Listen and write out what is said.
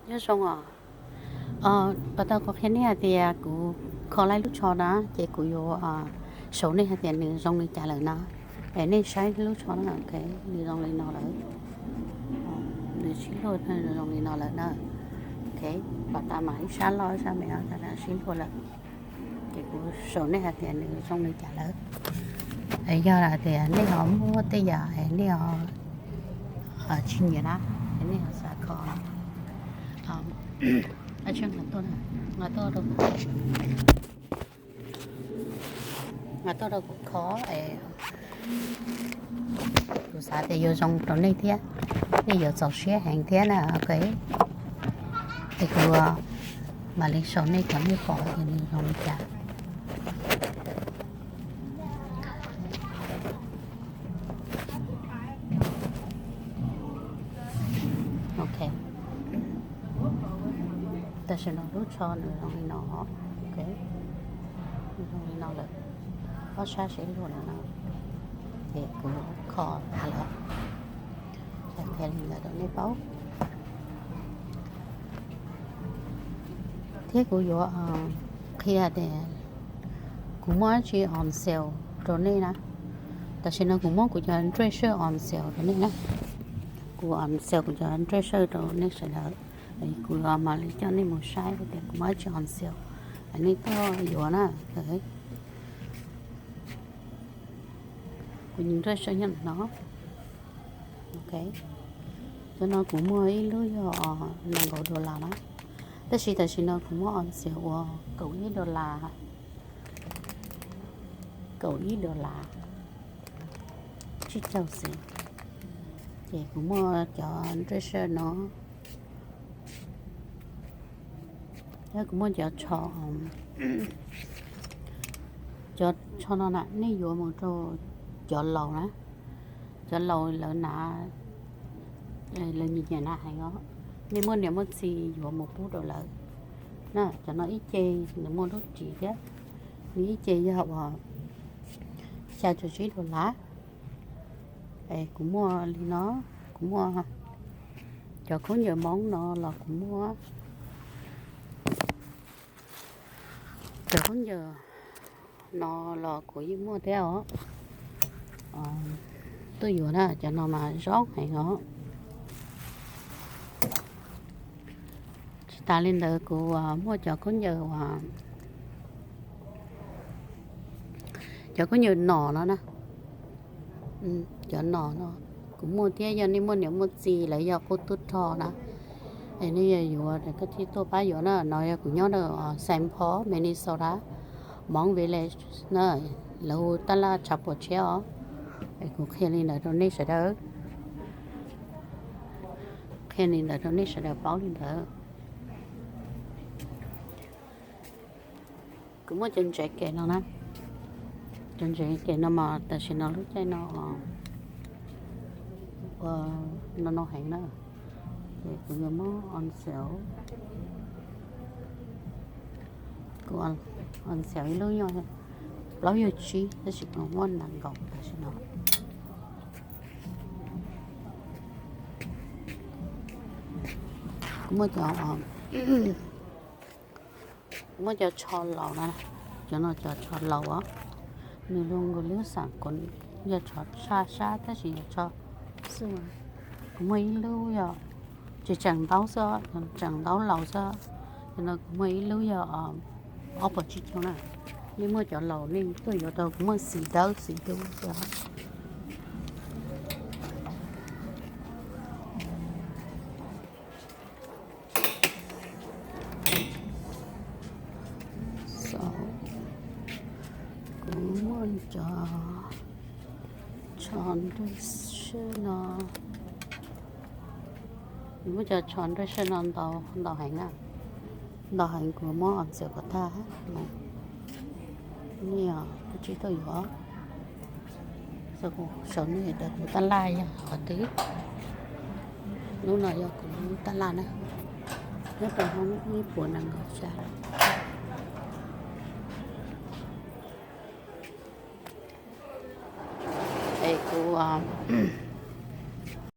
Nyob zoo os. Pas tau kuv qhia nej hais tias kuv kho laib lub tsho na, ces kuv yuav sau nej hais tias nws zoo li cas lawm na. Es nej saib lub tsho na, ok, nws zoo li no lawm. Nws sib luag zoo li no lawm na. Ok, pas tas mas ib sab loj ib sab me, tas sib luag lawm. Ces kuv sau nej hais tias nws zoo li cas lawm. Es yog hais tias nej ho muaj tej yam es nej ho tsis nyiam na, es nej ho xav kho, tuaj, tuaj rau kuv kho, kuv xav tias yuav zoo rau nej thiab, nej yuav txaus siab heev thiab na, ok. Es kuv mam li sau nej kom nej pom tias nws zoo li cas. Ok. Tam sim no lub tsho nws zoo li no, ok, nws zoo li no lawm, ob sab sib luag li no, ces kuv kho tas lawm, qhia li ntawd rau nej paub. Thiab kuv yuav qhia tias kuv muaj dab tsi on sale rau nej na. Tam sim no kuv muab kuv cov nruj sawj on sale rau nej na. Kuv on sale kuv cov nruj sawj rau nej sawv daws. Kuv yuav mam li coj nej mus saib tias kuv muaj dab tsi on sale, nej tuaj yuav na. Kuv nruj sawj nyob no. Ok, cov no kuv muag ib lub yog nees nkaum dollar na, tab sis tam sim no kuv muab on sale ua kaum ib dollar, kaum ib dollar tsib caug xees. Ces kuv muaj cov nruj sawj no, thiab kuv muaj cov tsho, cov tsho no na nej yuav mus rau cov laus na, cov laus lawv hnav, lawv nyiam nyiam hnav heev os. Nej muaj niam muaj txiv yuav mus pub rau lawv na. Cov no ib ce nws muaj lub ris thiab, nws ib ce yog uas xya caum tsib dollar. Es kuv muaj li no, kuv muaj cov khaub ncaws Hmoob no los kuv muaj, cov khaub ncaws no los kuv yeej muaj thiab os. Tuaj yuav na, cov no mas zoo heev os. Tsis tas li ntawd kuv muaj cov khaub ncaws uas, cov khaub ncaws nom no na, cov nom no kuv muaj thiab. Yog nej muaj niam muaj txiv lawv yog qub tub rog na, es nej yog yuav koj thiaj tuaj pab yuav na. No yog kuv nyob rau Saint Paul, Minnesota, Hmoob Village na, lawv hu taj laj tshav puam tshiab os. Es kuv qhia li ntawd rau nej sawv daws, qhia li ntawd rau nej sawv daws paub li ntawd. Kuv muaj cov ntsev kem no na, cov ntsev kem no mas tam sim no lub caij no ua no no heev na, ces kuv yuav muab on sale, kuv on sale ib lub yog plaub yog tsib tab sis kuv muab nees nkaum tam sim no. Kuv muaj cov, kuv muaj cov tsho laus na, cov no cov tsho laus os, nws zoo nkaus li lub xam kuv, yog tsho sab sab tab sis yog tsho xwb. Kuv muaj ib lub yog tsis tseem ntaub xwb, tseem ntaub laus xwb. Cov no kuv muaj ib lub yog ob puas tsib caug na. Nej muaj cov laus nej tuaj yuav tau, kuv muaj xim dawb xim dub xwb. Kuv muaj cov tsho nruj sawj no, kuv muaj cov tsho nruj sawj no ntau ntau heev na, ntau heev kuv muab on sale kom tag. Nej twb tsis tuaj yuav, sau nej daim kuv taj laj yog qhov twg. Lub no yog kuv lub taj laj na, nyob rau hoob ib puas nees nkaum xya. Es kuv